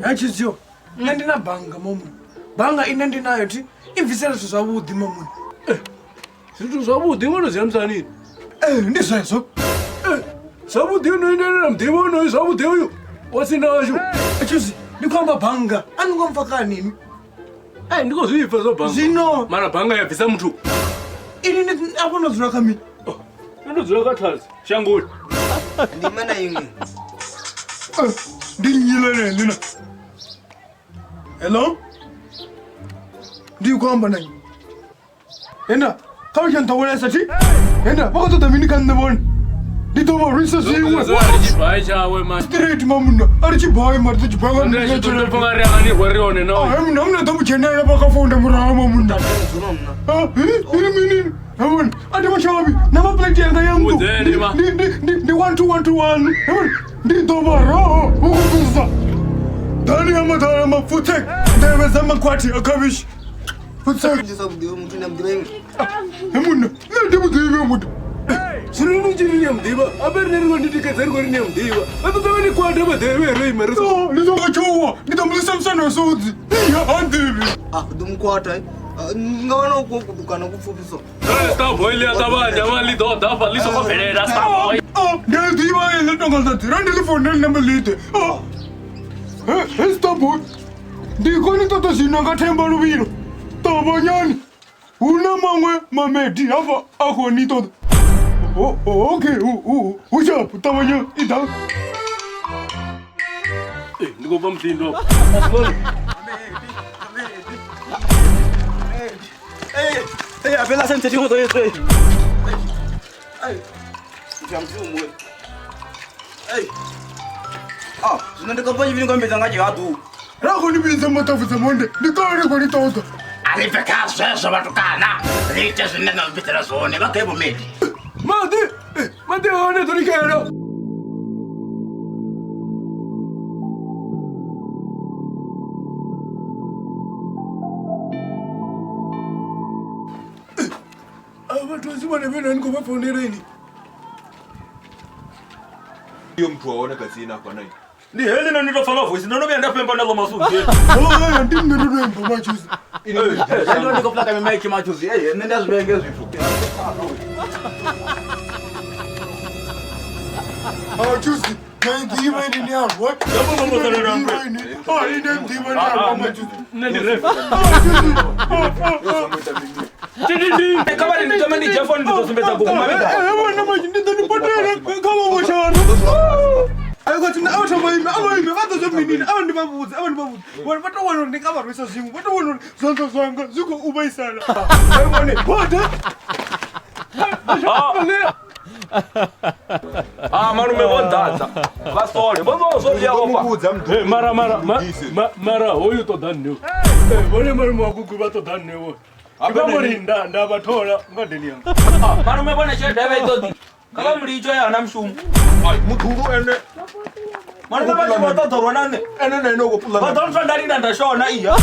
Natshizio nṋe ndi na bannga momuni, bannga ine ndi nayo thi i bvisela zwithu zwavhuḓi momuni. Zwithu zwavhuḓi ngo to zwi ambisa nini? Ee, ndi zwezwo. Zwavhuḓi no indelela muḓivhi onoyu zwavhuḓi uyu wa sinashu. Tshuzi ndi khou amba bannga, a ni ngo mpfa kani inwi? Ee, ndi khou zwi pfa zwa bannga. Zwino Mara bannga ya bvisa muthu. Ini ni afho no dzula kha mini? Nṋe ndo dzula kha ṱhanzi shangoni. Ndima na iṅwe. Ndi nnyi ḽeneḽi na? Hello, ndi khou amba na nnyi? Henda kha vha tsha nṱhowelesa thi. Henda vha khou ṱoḓa mini kha nṋe vhone? Ndi ḓo vha rwisa zwiṅwe. Zwa ri tshibai tshawe man. Straight mamunna, a ri tshibai mara ḓo tshibai nga Nda nṋe tshi ṱoḓa tshelede. pfa nga ri anga ni rwe ri hone na. He munna, munna ḓo mu dzhenelela vha kha founda murahu mamunna. Ah, ini mini? Yabona, a thi mashavhi na maplate yanga ya nnḓu. Vhudzeni ma. Ndi 12121. Yabona, ndi ḓo vha roho u khou Ḓani ya maḓala mapfutse, nḓevhe dza makhwathi a khavhishi. Pfutse. Ndi sa vhuḓivhi muthu ndi a muḓivha iṅwe. He munna, nṋe ndi muḓivhi muthu. Zwino ni tshi ri ni a muḓivha, ape riṋe ri khou ni tikedza ri khou ri ni a muḓivha. Vha ṱoḓa vha ni kwata maḓevhe ro ima ri so. No, ndi songo tshuwa, ndi ḓo mulisa musana wa sodzi. Iya, ha nḓivhi. Ah, ḓo mukwata. Nga wana u khou kutukana ku pfufhi so. Starboy ḽi a ṱavhanya vha ḽi ḓo ḓa hafha ḽi songo bvelela Starboy. Ah, ndi a ḓivha heḽi tonga ḽa ḓira ndi ḽi founela namba ḽi ḓe. Ah. He, he Starboy. Ndi khou ni ṱoḓa zwino nga themba luvhilo. Ṱavhanyani. Hu na maṅwe mamedi hafha a khou ni ṱoḓa. Okay, hu sharp, ṱavhanya i ḓa. Ndi khou bva muḓini hafha. Ei, a vela sentse dingwe tse tse. Ei. Jam mwe. Ei. Ah, zwino ndi khou bva nga mbedza nga tshihaḓu. Ra khou ni vhidza maṱafu dza monde, ndi kale ri khou ni ṱoḓa. A ri bve kha zwezwo vhatukana, ri ite zwine na vhidzela zwone vha gai vhomedi. Maḓi, maḓi a hone ḓo ni xela. Vhathu a si vhone vhene ni khou vha founela ini. Iyo muthu wa hone kha tsini hafha nai. Ndi heḽi no ni to pfa nga voice ndo no vhuya nda femba na ḽo masudzhe. Oh, ndi nṋe ndo to imba matshuzi. Ndo ndi khou plaka mimaiki matshuzi. Ei, nṋe ndi a zwi vhenge zwithu. Matshuzi, na nḓivha ini ni a rwa. Ah, ine nḓivha ni a rwa matshuzi. Nṋe ndi ref. Kha vha ri ndi thome ndi dzhia founu ndi ḓo sumbedza gogo mavhiḓa. Vhona matshuzi, ndi ḓo ni potela kha vhaṅwe shano. Ayo kha tsini, avha thoma ime, avha ime, vha ḓo zwa minini, avha ndi vha vhudze, avha ndi vha vhudze. Vhone vha to wana uri ndi nga vha rwisa zwiṅwe, vha to wana uri zwanḓa zwanga zwi khou vhaisala. Vhone, vhoṱhe. Ah, malume vho ḓadza. Vha sole. Vho vho zwo vhuya vho Muvhudza muthu. Hey, mara mara mara hoyu ṱoḓa nṋe. Eh, vhone malume wa gugu vha ṱoḓa nṋe vhone. Ndi vha vho ri nda nda vha thola ngadeni yanga. Malume vhone tshelede vha i ṱoḓi. Kha vha mulitsho ya na mushumo. Ai, muthulu ene. Malume vha tshi vho ṱoḓa urwa na nṋe. Ene na ene u khou puḽana. Vha ḓo ntswa nda linda nda shona iya.